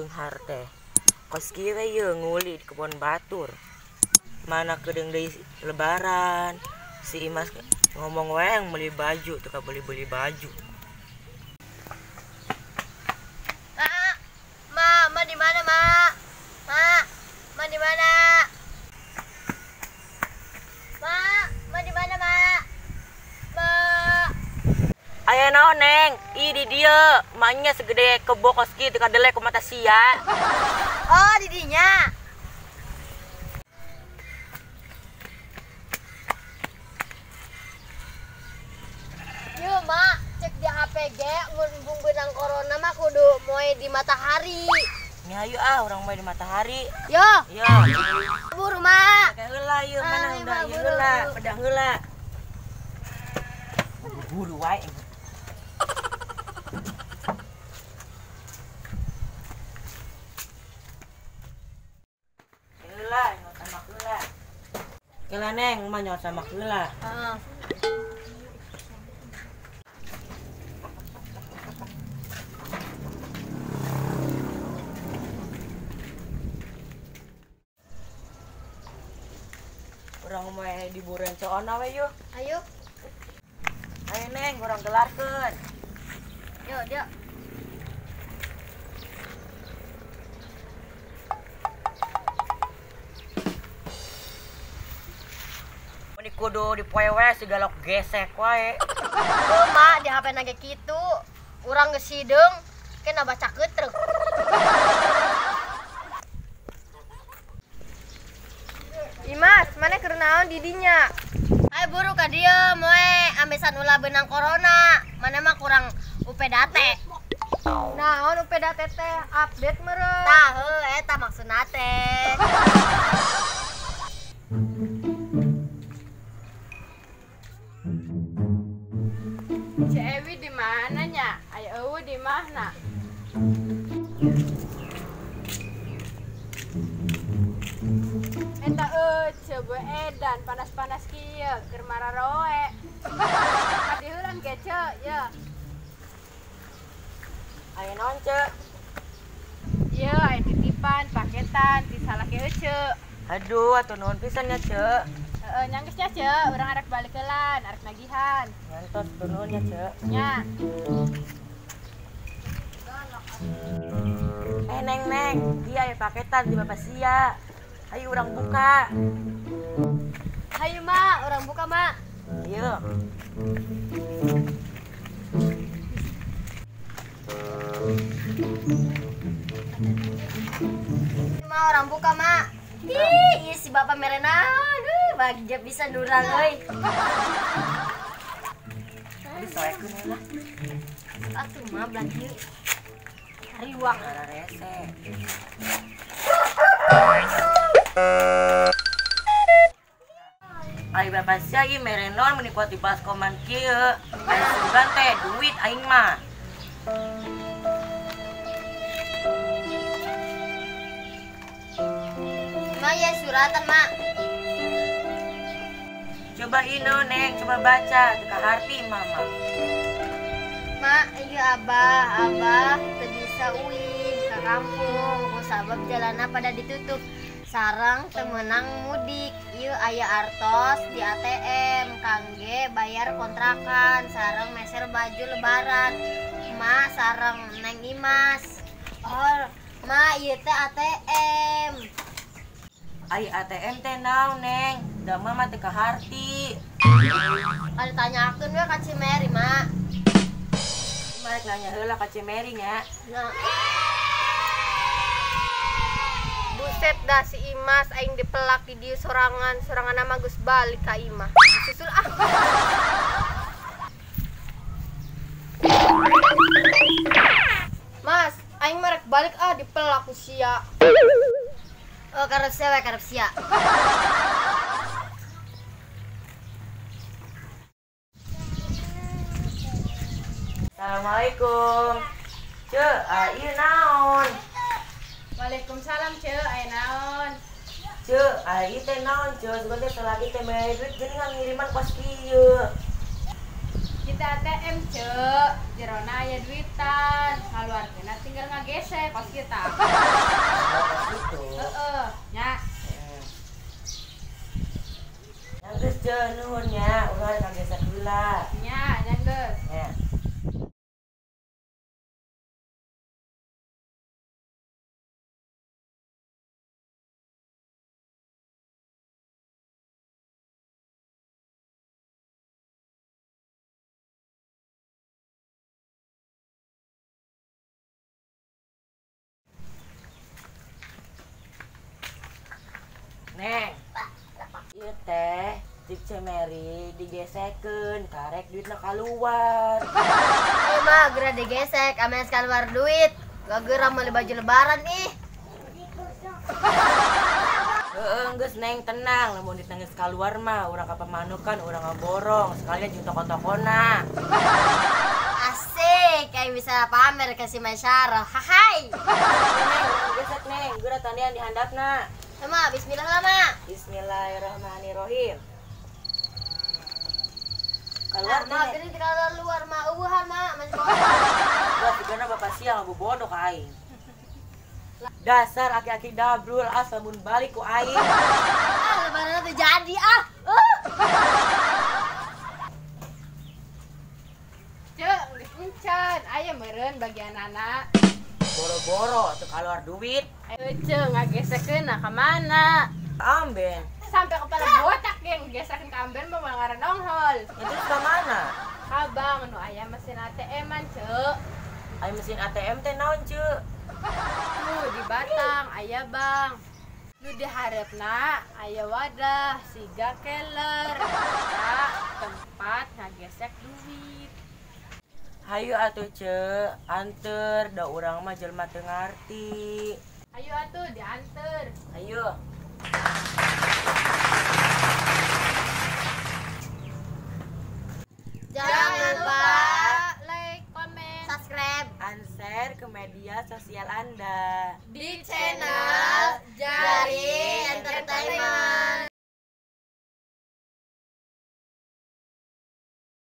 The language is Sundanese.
beunghar teh. Kos kieu we yeuh nguli di kebon batur. Mana kedeung deui lebaran. Si Imas ngomong wae yang beli baju, teu beli-beli baju. Ma, ma di mana, Ma? Ma, ma di mana? Ma, ma di mana, Ma? Ma. Aya naon, Neng? Ih di dieu, maknya segede kebo kos kieu teu kadelek ku mata sia. Oh, di dinya. Yo, Ma, cek di HP ge mun benang corona mah kudu moe di matahari. Nya ayo ah, urang moe di matahari. Yo. Yo. Buru, Ma. Pakai heula ieu, mana udah ieu heula, pedang heula. Buru wae. Heula, nyot sama heula. Kela Neng, mah nyot sama heula. Heeh. Urang moe di buren coona we yeuh. Ayo. Ayo Neng, urang gelarkeun. Yo, yo. Meni kudu dipoe we sigalok gesek wae. Oh, Ma, di HP na ge kitu. Urang geus hideung, kena baca ketrek. Imas, mana keur naon di dinya? Ayo buru ka dieu moe ambesan ulah benang corona. Mana mah kurang UPDATE. Naon UPDATE teh update meureun. Tah heuh eta maksudna teh. Ce Ewi di mana nya? Aya eueuh di mana? Eta eueuh coba edan panas-panas kieu keur mararoe. Kadieulan ge ce ye. Aya naon ce? Ieu aya titipan paketan ti salaki euceu. Aduh, atuh nuhun pisan nya ce. Heeh, nya geus nya ce, urang arek balik heulan, arek nagihan. Ngantos nuhun nya ce. Nya. Eh Neng, Neng, ieu aya paketan di Bapak sia. Ayo urang buka. Hayu Ma, urang buka Ma. Ayo. Ma, urang buka Ma. Ih, si Bapak mere naon? Bagja bisa nurang euy. Disoekeun heula. Atuh Ma belah dieu. Riwang rese. Ai Bapak sia ieu mere naon meuni kuat di baskoman kieu. Aya sugan teh duit aing mah. Ma ya suratan, Ma. Coba ino Neng, coba baca teu kaharti mama. Ma, iya Abah, Abah teu bisa uih ka kampung ku sabab jalanna pada ditutup. Sareng teu meunang mudik. Ieu aya artos di ATM kangge bayar kontrakan sareng meser baju lebaran. Ma sareng Neng Imas. Oh, Ma ieu teh ATM. Ai ATM teh naon, Neng? Da mama teu kaharti. Ada tanyakeun we ka Cimeri, Ma. Marek nanya heula ka Cimeri nya. Nah. Buset dah si Imas aing dipelak di dieu sorangan, sorangan mah geus balik ka imah. Susul ah. Mas, aing marek balik ah dipelak ku sia. Oh, karep sia we, karep sia. Assalamualaikum. Ce, ieu naon? Waalaikumsalam, Ce, aya naon? Ce, ieu teh naon, Ce? Sugan teh salaki teh mere duit geuningan ngiriman kos kieu. Ieu Itu ATM, Cek. Jerona aya duitan. Ngaluarkeunna tinggal ngagesek kos kita. Oh, gitu. Heeh, nya. Yang geus Ceu, nuhun nya, urang kagesek heula. Nya, nya geus. Nya. Neng, ieu teh cik Cemeri digesekeun, karek duitna kaluar. Eh mah geura digesek, ames keluar duit. Gak geura meuli baju lebaran ih. Heeh, geus Neng tenang, lamun duitna geus kaluar mah urang ka pamanukan, urang ngaborong, sekalian jeung toko-tokona. Asik, kayak bisa pamer ke si Masyarah. Hai. Neng, urang gesek Neng, geura tandian di handapna. Sama, bismillah lah, Mak. Bismillahirrahmanirrahim. Keluar Mak, gini keluar luar, Mak. Ubuhan, Mak. Masih Gua tigana bapak siang abu bodoh ka aing. Dasar aki-aki dabrul asal mun balik ku aing. Ah, lebaran tuh jadi ah. Cek, geus encan. Aya meureun bagian anak. Boro-boro teu keluar duit. Cek, ngagesekeun ka mana? Amben. Sampai kepala botak ge ngegesekeun ka amben mah ngaran nonghol. Ya terus ka mana? Ka bank nu aya mesin ATM-an, Cek. Aya mesin ATM teh naon, Cek? Tuh di Batang aya bank. Nu diharepna aya wadah siga keller. Eta tempat ngagesek duit. Hayu atuh Cek, anter da urang mah jelema teu ngarti. Hayu atuh dianter. Hayu. Jangan lupa like, comment, subscribe, and share ke media sosial Anda.